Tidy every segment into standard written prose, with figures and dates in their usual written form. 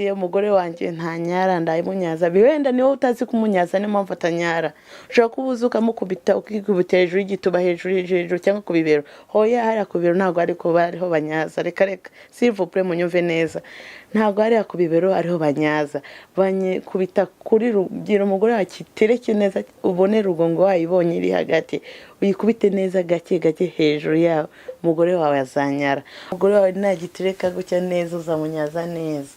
Umugore wanjye ntanyara, ndamunyaza. Wenda niwe utazi kumunyaza, niyo mpamvu atanyara. Ushobora kuba uzi ukamukubita, ukikubita hejuru y'igituba, hejuru, hejuru, hejuru, cyangwa ku bibero. Hoya, hariya ku bibero ntabwo ari kuba ariho banyaza. Reka reka, s'il vous plaît, munyumve neza, ntabwo hariya ku bibero ariho banyaza. Banyikubita kuri bwira umugore wawe kitereke neza, ubone rugongo wayibonye iri hagati, uyikubite neza gake gake hejuru yawe, umugore wawe azanyara. Umugore wawe nagitereka gutya neza, uzamunyaza neza.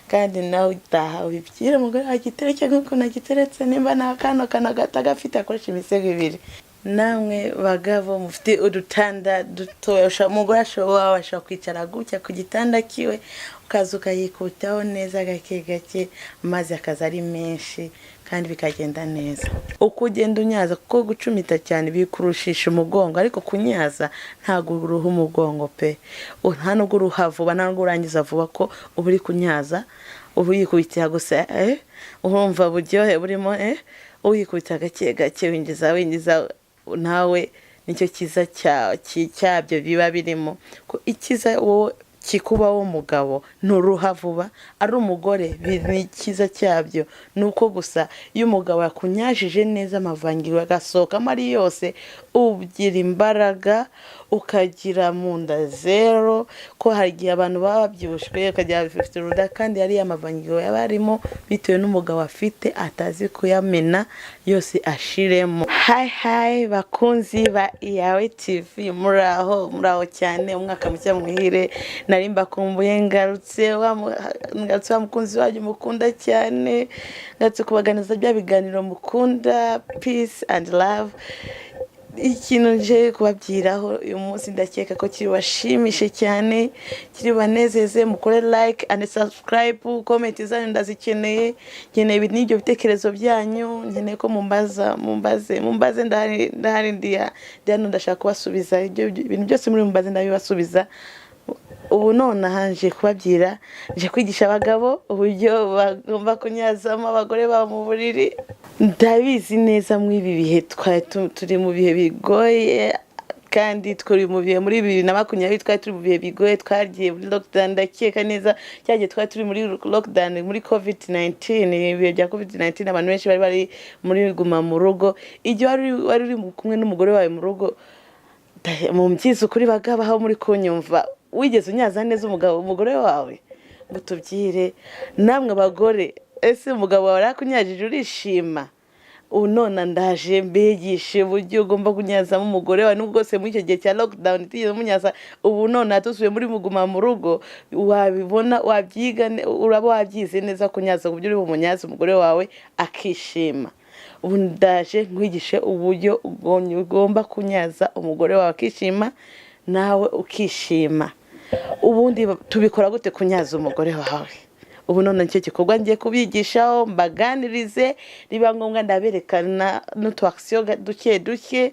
Kandi nawe utaha ubibwire umugore wawe agitereke nk'uko nagiteretse. Nimba nta kano kantu gato agafite, akoresha imisego ibiri. Namwe bagabo mufite udutanda dutoya, umugore wawe ashobora kwicara gutya ku gitanda kiwe, ukaza ukayikubitaho neza gake gake, amazi akaza ari menshi kandi bikagenda neza uko ugenda unyaza, kuko gucumita cyane bikurushisha umugongo, ariko kunyaza ntabwo uruha umugongo pe. Nta nubwo uruha vuba, nta nubwo urangiza vuba, ko uba uri kunyaza, uba uyikubitira gusa, urumva buryohe burimo, uyikubita gake gake, winjiza winjiza. Nawe nicyo cyiza cyabyo biba birimo, ko icyiza wowe kikubaho umugabo nturuha vuba, ari umugore ni icyiza cyabyo. Ni uko gusa iyo umugabo yakunyajije neza, amavangingo agasohokamo ari yose, ugira imbaraga, ukagira mu nda zero, ko hari igihe abantu baba babyibushye, ukagira bafite uruda, kandi hariya amavangingo yaba arimo bitewe n'umugabo afite atazi kuyamena yose ashiremo. Hi hi, bakunzi ba Iyawe TV, muraho, muraho cyane. Umwaka mushya muhire. Nari mbakumbuye, ngarutse ngarutse wa mukunzi wanyu mukunda cyane, ngarutse kubaganiza bya biganiro mukunda, peace and love. Ikintu nje kubabwiraho uyu munsi, ndakeka ko kiri bashimishe cyane, kiri banezeze. Mukore like and subscribe, comment zanyu ndazikeneye. Nkeneye n'ibyo bitekerezo byanyu, nkeneye ko mumbaza, mumbaze, mumbaze. Ndahari, ndahari, ndi hano, ndashaka kubasubiza ibyo bintu byose muri mumbaze, ndabibasubiza. Ubu nonaha nje kubabwira, nje kwigisha abagabo uburyo bagomba kunyazamo abagore babo mu buriri. Ndabizi neza muri ibi bihe twari turi mu bihe bigoye, kandi turi mu bihe muri 2020 twari turi mu bihe bigoye, twagiye muri lockdown. Ndakeka neza cyagiye twari turi muri lockdown, muri COVID 19, ibihe bya COVID 19, abantu benshi bari bari muri guma mu rugo. Igihe wari uri kumwe n'umugore wawe mu rugo, mu byiza ukuri, bagabo aho muri kunyumva, wigeze unyaza neza umugabo, umugore wawe? Ngo tubyire. Namwe abagore, ese umugabo wawe yarakunyajije urishima? Ubu none ndaje mbigishe uburyo ugomba kunyazamo umugore wawe, nubwo bwose muri icyo gihe cya lockdown tigeze munyaza. Ubu none dusubiye muri muguma mu rugo, wabibona, wabyiga, uraba wabyize neza kunyaza, ku buryo uri bumunyaze umugore wawe akishima. Ubu ndaje nkwigishe uburyo ugomba kunyaza umugore wawe akishima, nawe ukishima. Ubundi tubikora gute kunyaza umugore wawe? Ubu none nicyo gikorwa ngiye kubigishaho, mbaganirize, niba ngombwa ndaberekana n'utu action duke duke,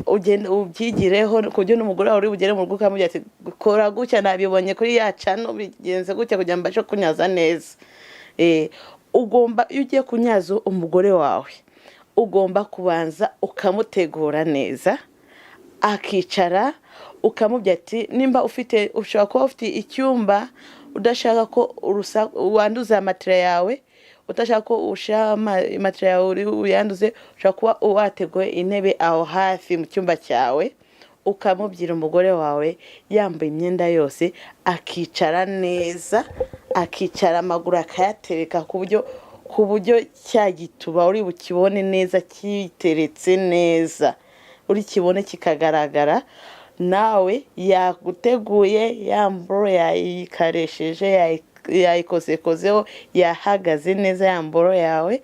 ugenda ubyigireho, ku buryo n'umugore wawe uri bugere mu rugo ukamubwira ati: "Kora gutya, nabibonye kuri ya channel, bigenze gutya kugira ngo mbashe kunyaza neza." Ugomba, iyo ugiye kunyaza umugore wawe, ugomba kubanza ukamutegura neza, akicara, ukamubwira ati nimba ufite, ushobora kuba ufite icyumba udashaka ko wanduza matera yawe, udashaka ko ushyira matera yawe uri uyanduze, ushobora kuba wateguye intebe aho hafi mu cyumba cyawe, ukamubwira umugore wawe yambaye imyenda yose, akicara neza, akicara amaguru akayatereka ku buryo cya gituba uri bukibone neza kiteretse neza, uri kibone kikagaragara. Nawe yaguteguye, ya mboro yayikaresheje, yayikozekozeho, yahagaze neza, ya mboro yawe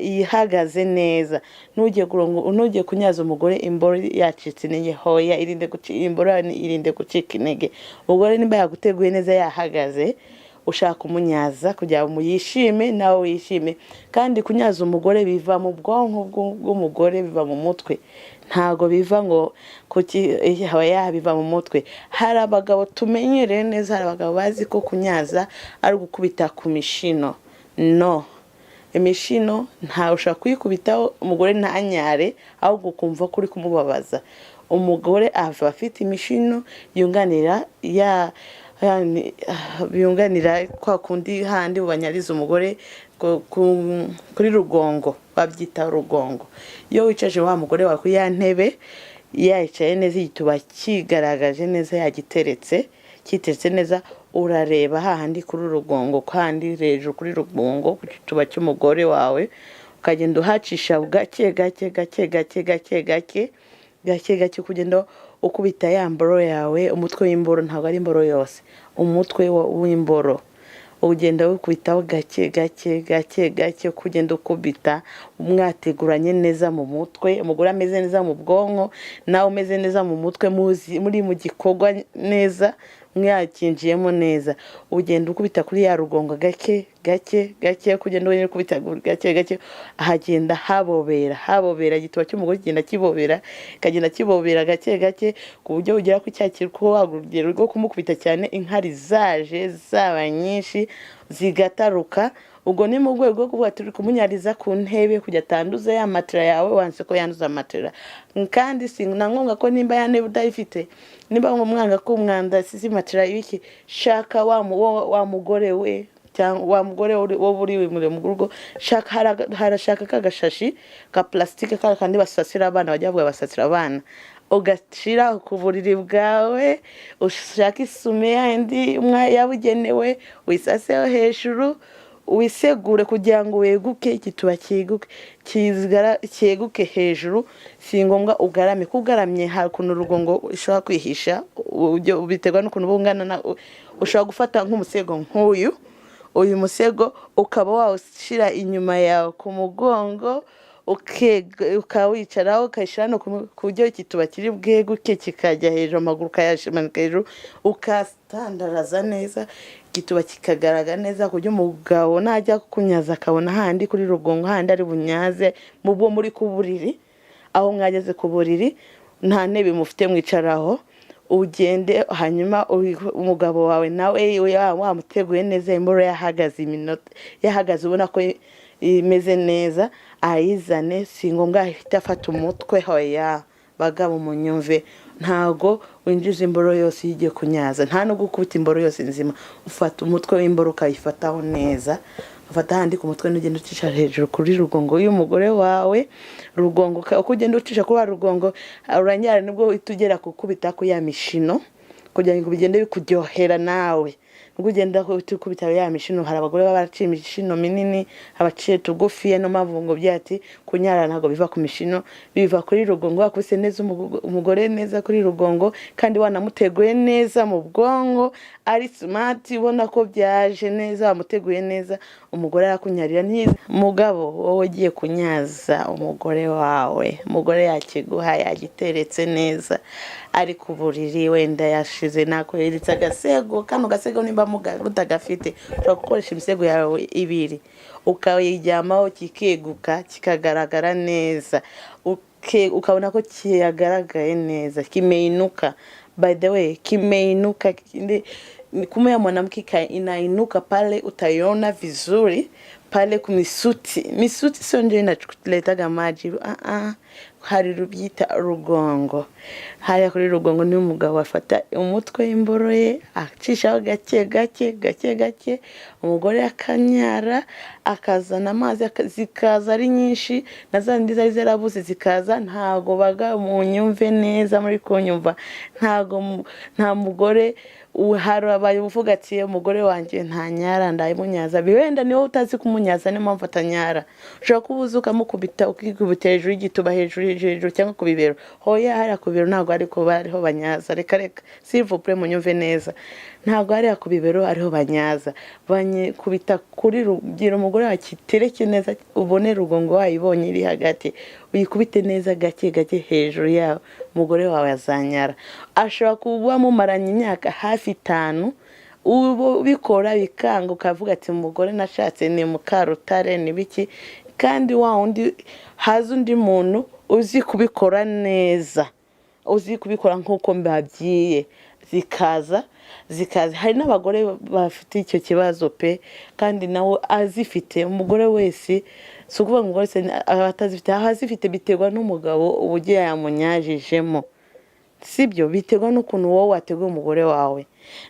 ihagaze neza. Ntujye kunyaza umugore imboro yacitse intege. Hoya, irinde imboro yawe irinde gucika intege. Umugore nimba yaguteguye neza, yahagaze, ushaka kumunyaza kugira ngo yishime, nawe wishime. Kandi kunyaza umugore biva mu bwonko bw'umugore, biva mu mutwe, ntago biva ngo kuki. Hoya, biva mu mutwe. Hari abagabo tumenyereye neza, hari abagabo bazi ko kunyaza ari ugukubita ku mishino. No imishino ntawe ushobora kuyikubitaho umugore ntanyare, ahubwo ukumva ko uri kumubabaza. Umugore ava afite imishino yunganira ya Yani, byunganira kwa kundi handi banyariza umugore kuri rugongo, babyita rugongo. Iyo wicaje wa mugore wawe kuri ya ntebe, yayicaye neza, igituba kigaragaje neza, yagiteretse, kiteretse neza, urareba hahandi kuri rugongo, kandi hejuru kuri rugongo ku gituba cy'umugore wawe, ukagenda uhacisha gake gake gake gake gake gake gake gake, kugenda ukubita ya mboro yawe, umutwe w'imboro, ntabwo ari imboro yose, umutwe w'imboro ugenda wikubitaho gake gake gake gake, kugenda ukubita mwateguranye neza mu mutwe, umugore ameze neza mu bwonko, nawe umeze neza mu mutwe, muzi muri mu gikorwa neza, mwakinjiyemo neza. Ugenda ukubita kuri ya rugongo gake gake gake, kugenda ugenda ukubita gake gake, hagenda habobera habobera, igituba cy'umugore kigenda kibobera, kikagenda kibobera gake gake, ku buryo ugera ku cya ko urugero rwo kumukubita cyane, inkari zaje zaba nyinshi zigataruka. Ubwo ni mu rwego rwo kuvuga turi kumunyariza ku ntebe kugira atanduza ya matera yawe, wanze ko yanduza matera. Kandi si na ngombwa ko nimba ya ntebe utayifite, nimba umwanga ko umwanda si matera ibiki, shaka wa mugore we cyangwa wa mugore wo uri muri mu rugo, shaka harashaka ka gashashi ka plastique ka kandi basasira abana, bajya bavuga basasira abana, ugashyira ku buriri bwawe, ushaka isume yandi yabugenewe, wisaseho hejuru, wisegure kugira ngo weguke, igituba cyeguke, cyeguke hejuru. Si ngombwa ugarame, kuko ugaramye hari ukuntu urugongo ushobora kwihisha, uburyo biterwa n'ukuntu uba ungana. Ushobora gufata nk'umusego nk'uyu, uyu musego ukaba wawushyira inyuma yawe ku mugongo, ukawicaraho, ukayishyira no ku buryo igituba kiri bweguke kikajya hejuru, amaguru ukayamanika hejuru, ukatandaraza neza, igituba kikagaragara neza, ku buryo umugabo najya kunyaza akabona handi kuri rugongo, handi ari bunyaze mu bwo muri ku buriri. Aho mwageze ku buriri, nta ntebe mufite mwicaraho, ugende hanyuma umugabo wawe nawe wamuteguye neza, imboro yahagaze, iminota yahagaze, ubona ko imeze neza, ayizane. Si ngombwa ahite afata umutwe, hoya. Bagabo munyumve, ntago winjiza imboro yose iyo ugiye kunyaza, nta no gukubita imboro yose nzima. Ufata umutwe w'imboro ukayifataho neza, ufata ahandi ku mutwe, n'ugenda ucisha hejuru kuri rugongo y'umugore wawe. Rugongo uko ugenda ucisha kuri wa rugongo uranyara, nibwo uhita ugera gukubita ku ya mishino, kugira ngo bigende bikuryohera nawe, nubwo ugenda ukubita ya mishino. Hari abagore baba baraciye imishino minini, abaciye tugufi. Niyo mpamvu ngo byati kunyara ntabwo biva ku mishino, biva kuri rugongo. Wakubise neza umugore neza kuri rugongo, kandi wanamuteguye neza mu bwonko, ari smart, ubona ko byaje neza, wamuteguye neza, umugore arakunyarira neza. Mugabo wowe ugiye kunyaza umugore wawe, umugore yakiguha, yagiteretse neza, ari ku buriri, wenda yashize nakweretse agasego. Kano gasego nimba mutagafite, ushobora gukoresha imisego yawe ibiri, ukayiryamaho, kikeguka, kikagaragara neza, ukabona ko kiyagaragaye neza, kimeinuka. By the way, kimeinuka kume ya mwanamke inainuka pale, utaiona vizuri pale kumisuti. Misuti sio ndio inaletaga maji, ah ah, hari rubyita rugongo. Hariya kuri rugongo niyo umugabo afata umutwe w'imboro ye, acishaho gake gake gake gake, umugore akanyara, akazana amazi, zikaza ari nyinshi, na za zindi zari zarabuze zikaza. Ntago baga munyumve neza, muri kunyumva? Ntago nta mugore hari abaye uvuga ati umugore wanjye ntanyara, ndamunyaza. Wenda niwe utazi kumunyaza, niyo mpamvu atanyara. Ushobora kuba uzi ukamukubita, ukikubita hejuru y'igituba, hejuru hejuru hejuru, cyangwa ku bibero. Hoya, hariya ku bibero ntabwo ariko ariho banyaza, reka reka. S'il vous plaît, munyumve neza, ntabwo hariya ku bibero ariho banyaza. Banyikubita kuri rugira umugore wawe kitereke neza, ubone rugongo wayibonye iri hagati, uyikubite neza gake gake hejuru yawe, umugore wawe azanyara. Ashobora kuba mumaranye imyaka hafi 5, ubu ubikora bikanga, ukavuga ati umugore nashatse ni mukarutare, ni biki? Kandi wa wundi haza undi muntu uzi kubikora neza, uzi kubikora nk'uko mbabwiye, zikaza zikaza. Hari n'abagore bafite icyo kibazo pe, kandi nawe azifite. Umugore wese, si ukuvuga ngo umugore wese aba atazifite, aho azifite biterwa n'umugabo uburyo yamunyajijemo, sibyo? Biterwa n'ukuntu wowe wateguye umugore wawe.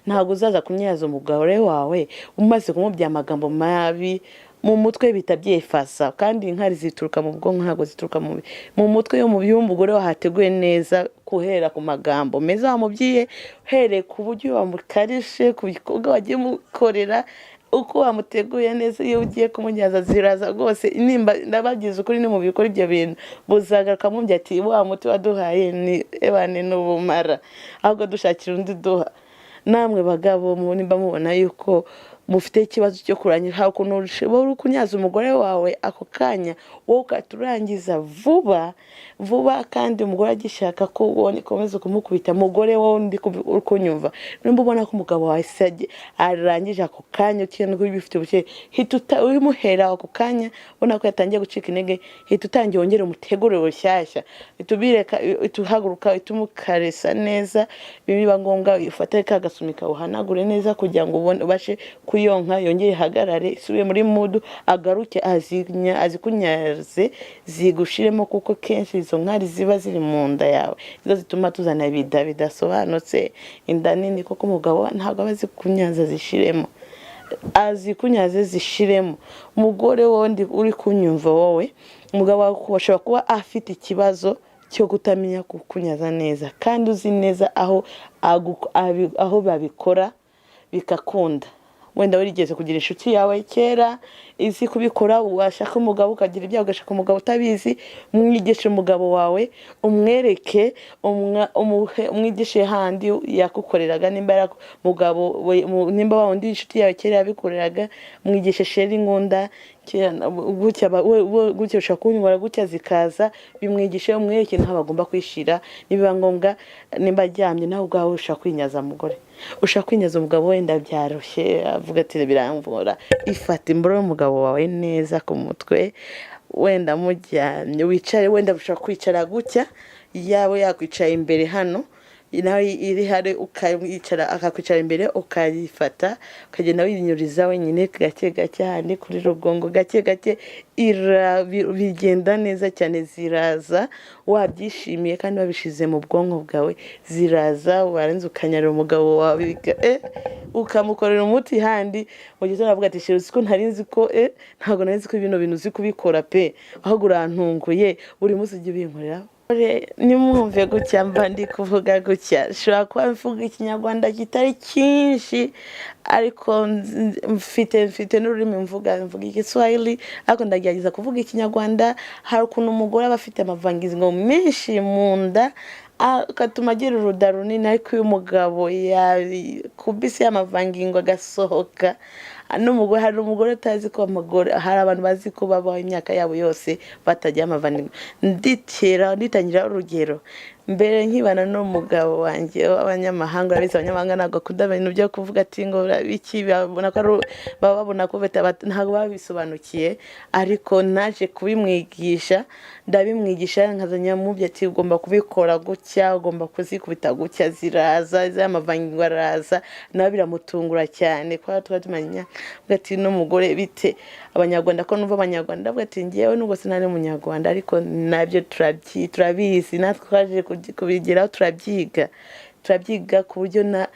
Ntabwo uzaza kunyaza umugore wawe umaze kumubwira amagambo mabi mu mutwe, bita byefasa. Kandi inkari zituruka mu bwonko, ntabwo zituruka mu mutwe. Yo mu byumba umugore wahateguye neza, guhera ku magambo meza wamubwiye, uhereye ku buryo wamukarishe, ku bikorwa wagiye umukorera, uko wamuteguye neza, iyo ugiye kumunyaza ziraza rwose. Nimba ndabagize ukuri, ni mu bikora ibyo bintu buzagaruka mubye ati: "Wa muti waduhaye ni ebane n'ubumara, ahubwo dushakira undi duha." Namwe bagabo, nimba mubona yuko mufite ikibazo cyo kurangira, hari ukuntu ushobora kunyaza umugore wawe ako kanya, wowe ugahita urangiza vuba vuba, kandi umugore agishaka ko ukomeza kumukubita. Mugore, wowe ndi uri kunyumva, nimba ubona ko umugabo wawe se arangije ako kanya, ukenda ubifite ubuke, hita ubimuhera ako kanya. Ubona ko yatangiye gucika intege, hita utangiye wongere umutegure bushyashya, hita ubireka, hita uhaguruka, hita umukaresa neza. Biba ngombwa ufate ka gasumi kawuhanagure neza kugira ngo ubone ubashe kuyonka, yongere ihagarare, isubire muri mood, agaruke azikunyaze zigushiremo, kuko kenshi izo nkari ziba ziri mu nda yawe nizo zituma tuzana ibida bidasobanutse, inda nini, kuko umugabo ntabwo aba azi kunyaza zishiremo, azikunyaze zishiremo. Umugore wundi uri kunyumva, wowe umugabo wawe ashobora kuba afite ikibazo cyo kutamenya kukunyaza neza, kandi uzi neza aho babikora bigakunda. Wenda warigeze kugira inshuti yawe kera izi kubikora, washaka umugabo ukagira ibyago ugashaka umugabo utabizi. Mwigishe umugabo wawe, umwereke, umwigishe handi yakukoreraga. Nimba yari umugabo nimba wa wundi inshuti yawe kera yabikoreraga, mwigishe: "Chéri nkunda kera gutya, gutya ushobora kunywa gutya zikaza." Bimwigishe, umwereke ntaho bagomba kwishira. Nibiba ngombwa, nimba aryamye, nawe ubwawe ushobora kwinyaza. Mugore, ushobora kwinyaza umugabo, wenda byarushye, avuga ati: "Biramvura." Ifata imboro y'umugabo wawe neza ku mutwe, wenda muryamye, wicare, wenda ushobora kwicara gutya, yaba yakwicaye imbere hano, nawe iri hari, ukayicara akakwicara imbere, ukayifata ukagenda winyuriza wenyine gake gake handi kuri rugongo, gake gake bigenda neza cyane, ziraza wabyishimiye kandi wabishize mu bwonko bwawe, ziraza warenze ukanyarira umugabo wawe, ukamukorera umuti handi mu gitondo avuga ati: "Chéri, uzi ko ntari nzi ko ntabwo nari nzi ko bino bintu uzi kubikora pe, ahubwo urantunguye, buri munsi ujya ubinkorera." Nimwumve gutya mba ndi kuvuga gutya, nshobora kuba mvuga Ikinyarwanda kitari cyinshi, ariko mfite n'ururimi mvuga Igiswahili, ariko ndagerageza kuvuga Ikinyarwanda. Hari ukuntu umugore aba afite amavangingo menshi mu nda, agatuma agira uruda runini, ariko iyo umugabo yakubise amavangingo agasohoka n'umugore, hari umugore utazi ko amagore, hari abantu bazi ko babaho imyaka yabo yose batagira amavangingo. Nditera nditangira urugero: mbere nkibana n'umugabo wanjye w'abanyamahanga, urabizi abanyamahanga ntabwo bakunda ibintu byo kuvuga ati ngo biki, babona ko baba babona ko ntabwo babisobanukiye, ariko naje kubimwigisha, ndabimwigisha, nkazajya mubwira ati: "Ugomba kubikora gutya, ugomba kuzikubita gutya, ziraza, za mavangingo araza." Nawe biramutungura cyane kuko tuba tumenya ati: "N'umugore bite Abanyarwanda ko numva Abanyarwanda?" Ndavuga ati: "Ngewe nubwo sinari Umunyarwanda, ariko nabyo turabizi, natwe twaje kubigeraho, turabyiga, turabyiga ku buryo na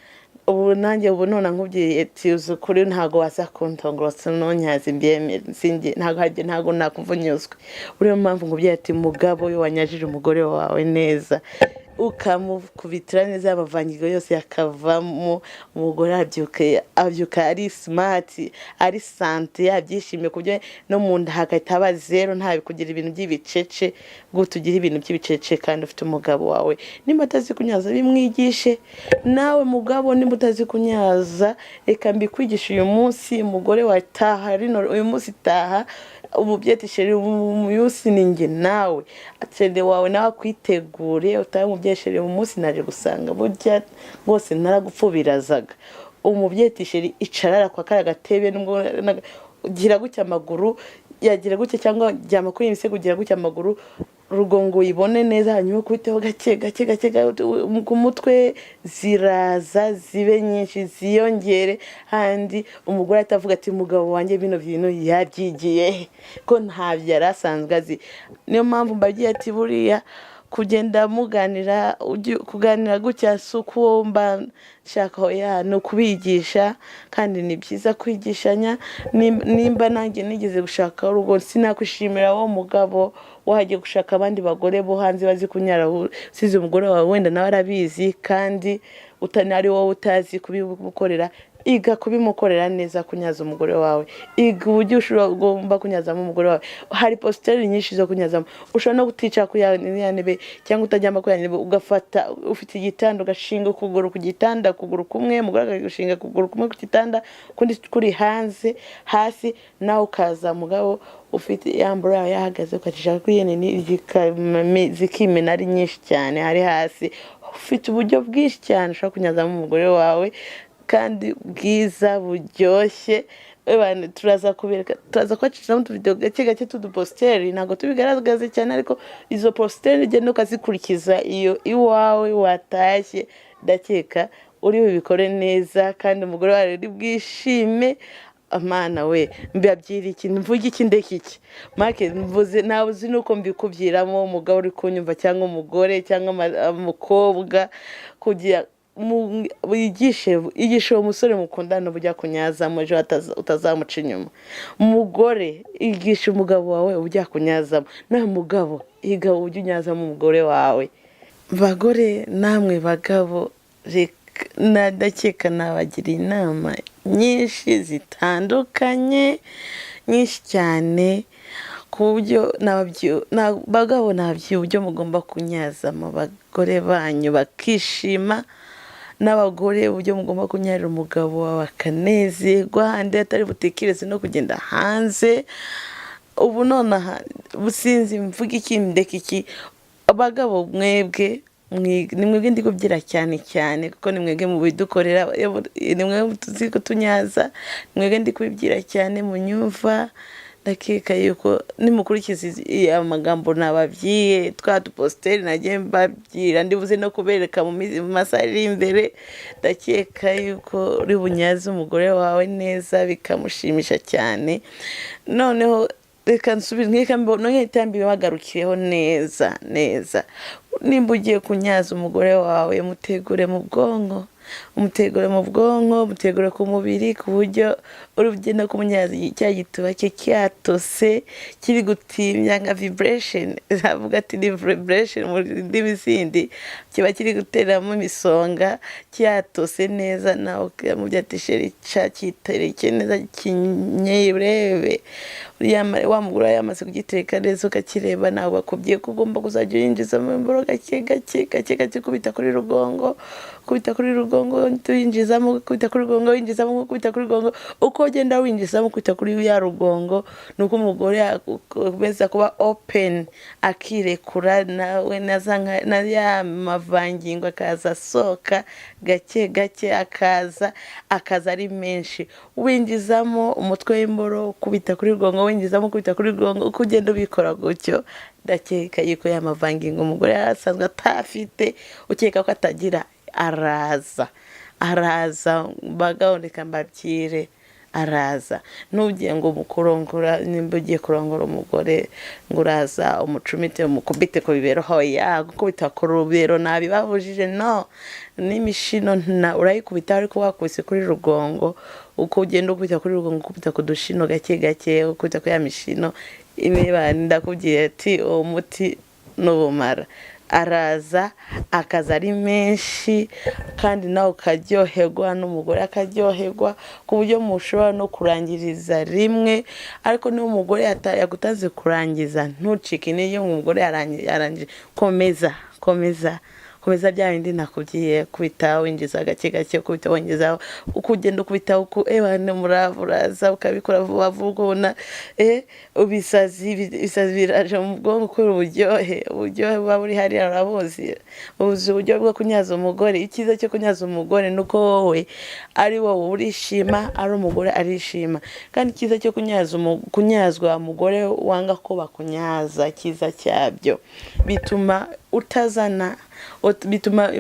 ubu nanjye ubu none nkubwiye ati uzi ukuri, ntabwo waza kuntongora sinonyazi mbyemere, sinjye ntabwo nakumva unyuzwe." Uriyo mpamvu nkubwiye ati: "Mugabo, iyo wanyajije umugore wawe neza, ukamukubitira neza amavangingo yose yakavamo, umugore abyuka ari smart, ari santé, yabyishimiye, ku buryo no mu nda hagahita haba zero, nta kugira ibintu by'ibicece." Gute ugira ibintu by'ibicece kandi ufite umugabo wawe? Nimba atazi kunyaza, bimwigishe. Nawe mugabo, nimba utazi kunyaza, reka mbikwigishe uyu munsi. Umugore wataha rino uyu munsi, taha umubyeyi ati: "Chéri, uyu munsi ni njye nawe." Chéri wawe nawe akwitegure, utahe umubyeyi: "Chéri, uyu munsi naje gusanga burya rwose naragupfubirazaga." Umubyeyi ati: "Chéri, icarara kwa kariya gatebe, nubwo gira gutya amaguru, yagira gutya, cyangwa ryama kuri iyi misego, ugira gutya amaguru, rugongo uyibone neza, hanyuma ukubiteho gake gake gake ku mutwe, ziraza zibe nyinshi, ziyongere." Handi umugore ahita avuga ati: "Umugabo wanjye bino bintu yabyigiye he, ko ntabyo yari asanzwe azi?" Niyo mpamvu mbabwiye ati buriya Kugenda muganira, kuganira gutya si uko mba nshaka, oya, ni ukubigisha, kandi ni byiza kwigishanya. Nimba nanjye nigeze gushaka urugo, sinakwishimira wo mugabo wagiye gushaka abandi bagore bo hanze bazi kunyara, usize umugore wawe. Wenda nawe arabizi kandi ari wowe utazi kubimukorera. Iga kubimukorera neza, kunyaza umugore wawe. Iga uburyo ushobora ugomba kunyazamo umugore wawe. Hari posture nyinshi zo kunyazamo. Ushobora no kuticara ku ya ntebe cyangwa utaryama ku ya ntebe, ugafata ufite igitanda, ugashinga ukuguru ku gitanda, ukuguru kumwe, umugore akagushinga ukuguru kumwe ku gitanda, ukundi kuri hanze hasi, nawe ukaza mugabo ufite ya mboro yawe yahagaze, ukacisha kuri iyo nini, zikimena ari nyinshi cyane hari hasi. Ufite uburyo bwinshi cyane ushobora kunyazamo umugore wawe kandi bwiza, buryoshye. Ebana, turaza kubereka, turaza kubacishamo utuvideo gake gake tuduposture. Ntabwo tubigaragaze cyane, ariko izo posture ugenda ukazikurikiza iyo iwawe watashye, ndakeka uri bubikore neza kandi umugore wawe uri bwishime. Amana we, mbabyira iki, mvuge iki, ndeke iki? Make mvuze ntawe uzi nuko mbikubyiramo. Umugabo uri kunyumva cyangwa umugore cyangwa umukobwa, kugira wigishe, igishe uwo musore mukundana uburyo akunyazamo, ejo utazamuca inyuma. Umugore, igisha umugabo wawe uburyo akunyazamo. Nawe mugabo, iga uburyo unyazamo umugore wawe. Bagore namwe bagabo, reka ndakeka nabagira inama nyinshi zitandukanye, nyinshi cyane, ku buryo bagabo nababwiye uburyo mugomba kunyazamo abagore banyu bakishima, n'abagore uburyo mugomba kunyarira umugabo wawe akanezerwa, handi atari butekereze no kugenda hanze. Ubu nonaha sinzi mvuga iki, ndeka iki. Abagabo mwebwe, ni mwebwe ndi kubyira cyane cyane, kuko ni mwebwe mubidukorera, ni mwebwe tuzi kutunyaza, ni mwebwe ndi kubibwira cyane munyumva. Ndakeka yuko nimukurikiza amagambo nababwiye, twa duposture nagiye mbabwira, ndibuze no kubereka mu masaha ari imbere, ndakeka yuko uri bunyaze umugore wawe neza bikamushimisha cyane. Noneho reka nsubire nkeka nongere mbibagarukireho neza neza. Nimba ugiye kunyaza umugore wawe, mutegure mu bwonko, umutegure mu bwonko, umutegure ku mubiri, ku buryo uri bugende kumunyaza cya gituba cye cyatose, kiri gutimya nka vibration. Avuga ati ni vibration mu ndimi zindi, kiba kiri guteramo imisonga, cyatose neza. Nawe ukamubwira ati: "Chéri, ca cyitereke neza, kinyerebe." Wa mugore yamaze kugitereka neza, ukakireba, nawe bakubwiye ko ugomba kuzajya uyinjizamo imboro gake gake gake gake, kubita kuri rugongo, kubita kuri rugongo, tuyinjizamo, kubita kuri rugongo, winjizamo, kubita kuri rugongo. Uko ugenda winjizamo, kubita kuri ya rugongo, ni uko umugore akomeza kuba open, akirekura, nawe na ya mavangingo akaza asohoka gake gake, akaza ari menshi. Winjizamo umutwe w'imboro, kubita kuri rugongo, winjizamo, kubita kuri rugongo. Uko ugenda ubikora gutyo, ndakeka yuko ya mavangingo umugore yari asanzwe atafite, ukeka ko atagira, araza, araza. Bagabo, reka mbabyire, araza. Ntugire ngo mu kurongora, nimba ugiye kurongora umugore, ngo uraza umucumite, umukubite ku bibero. Hoya, gukubita ku rubero nabibabujije, no n'imishino urayikubita, ariko wakubise kuri rugongo. Uko ugenda ukubita kuri rugongo, ukubita ku dushino gake gake, ukubita kuri ya mishino imiba, ndakubwiye ati uwo muti n'ubumara, araza, akaza ari menshi, kandi nawe ukaryoherwa n'umugore akaryoherwa, ku buryo mushobora no kurangiriza rimwe. Ariko niba umugore yagutanze kurangiza, ntucike intege ngo umugore yarangije. Komeza, komeza, komeza bya bindi nakubwiye: kubita winjiza gake gake, kubita winjiza. Uko ugenda ukubita, uko ewa umurava uraza, ukabikora vuba vuba, ukabona ibisazi biraje mu bwonko kubera uburyohe. Uburyohe buba buri hariya urabuzi, ubuzi uburyo bwo kunyaza umugore. Icyiza cyo kunyaza umugore ni uko wowe ari wowe urishima, ari umugore arishima. Kandi icyiza cyo kunyazwa umugore wanga ko bakunyaza, icyiza cyabyo bituma utazana bituma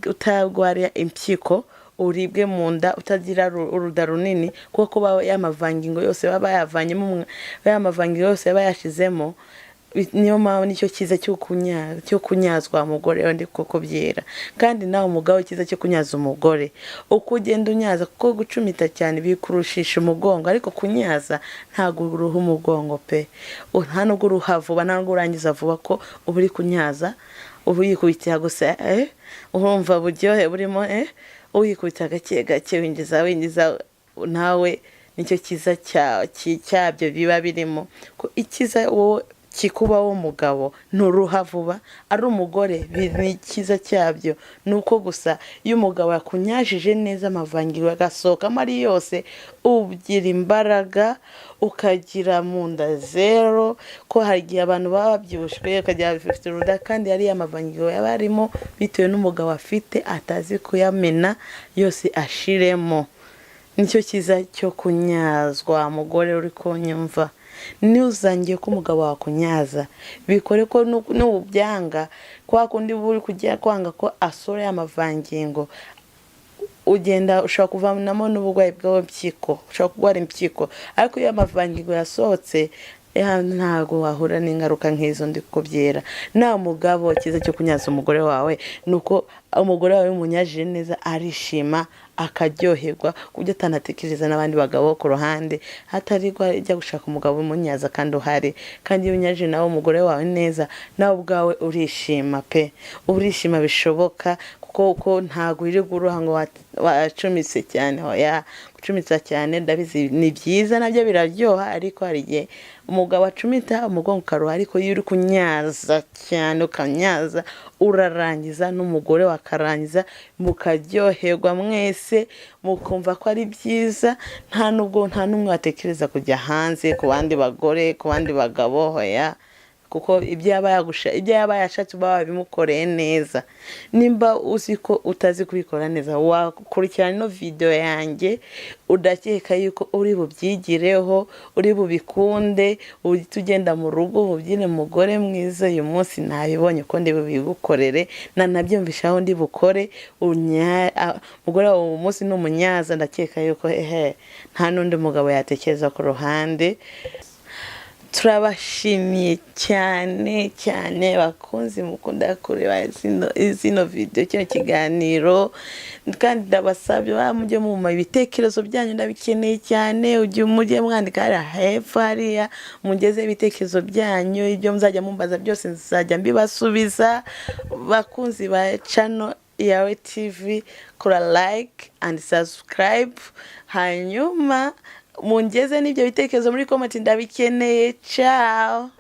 utarwara impyiko, uribwe mu nda, utagira uruda runini, kuko ya mavangingo yose baba bayavanyemo, ya mavangingo yose baba yashizemo. Niyo mpamvu nicyo cyiza cyo kunyazwa umugore ndi kukubyera. Kandi nawe umugabo, icyiza cyo kunyaza umugore, uko ugenda unyaza, kuko gucumita cyane bikurushisha umugongo, ariko kunyaza ntabwo uruha umugongo pe. Nta nubwo uruha vuba, nta nubwo urangiza vuba, ko uba uri kunyaza, uba uyikubitira gusa, urumva buryohe burimo, uyikubita gake gake, winjiza winjiza nawe. Nicyo cyiza cyabyo biba birimo, ko icyiza wowe kikubaho umugabo nturuha vuba, ari umugore ni icyiza cyabyo ni uko gusa iyo umugabo yakunyajije neza, amavangingo agasohokamo ari yose, ugira imbaraga, ukagira mu nda zero, ko hari igihe abantu baba babyibushye ukagira bafite uruda, kandi yari amavangingo yaba arimo bitewe n'umugabo afite atazi kuyamena yose ashiremo. Nicyo cyiza cyo kunyazwa. Mugore uri kunyumva, ntuzangiye ko umugabo wakunyaza, bikore ko nubyanga, kwa kundi uba uri kujya kwanga ko asura y'amavangingo, ugenda ushobora kuvanamo n'uburwayi bw'impyiko, ushobora kurwara impyiko. Ariko iyo amavangingo yasohotse, ntabwo wahura n'ingaruka nk'izo ndi kubyera. Nta mugabo, cyiza cyo kunyaza umugore wawe ni uko umugore wawe umunyajije neza arishima, akaryoherwa, ku buryo atanatekereza n'abandi bagabo ku ruhande, hatari ajya gushaka umugabo umunyaza kandi uhari. Kandi iyo unyaje nawe umugore wawe neza, nawe ubwawe urishima pe, urishima bishoboka, kuko uko ntabwo wirirwa uruha ngo wacumitse cyane. Hoya, gucumitsa cyane ndabizi ni byiza, nabyo biraryoha, ariko hari igihe umugabo acumita umugongo ukaruha. Ariko iyo uri kunyaza cyane, ukanyaza, urarangiza, n'umugore wakarangiza, mukaryoherwa mwese, mukumva ko ari byiza. Nta nubwo nta n'umwe watekereza kujya hanze ku bandi bagore, ku bandi bagabo, hoya, kuko ibyo yaba yashatse uba wabimukoreye neza. Nimba uzi ko utazi kubikora neza, wakurikirana ino video yanjye, udakeka yuko uri bubyigireho, uri bubikunde, uhite ugenda mu rugo ububyine: "Mugore mwiza, uyu munsi nabibonye ko ndi bubigukorere, nanabyumvisha aho ndi bukore." Umugore wawe uyu munsi ni umunyaza, ndakeka yuko ehe nta n'undi mugabo yatekereza ku ruhande. Turabashimiye cyane cyane, bakunzi mukunda kureba zino video, kino kiganiro. Kandi ndabasabye mujye mumpa ibitekerezo byanyu, ndabikeneye cyane. Ujye mujye mwandika hariya hepfo, hariya mugeze ibitekerezo byanyu, ibyo muzajya mumbaza byose nzajya mbibasubiza. Bakunzi ba channel yawe TV, kora like and subscribe, hanyuma mungeze n'ibyo bitekerezo muri comment, ndabikeneye. Ciao.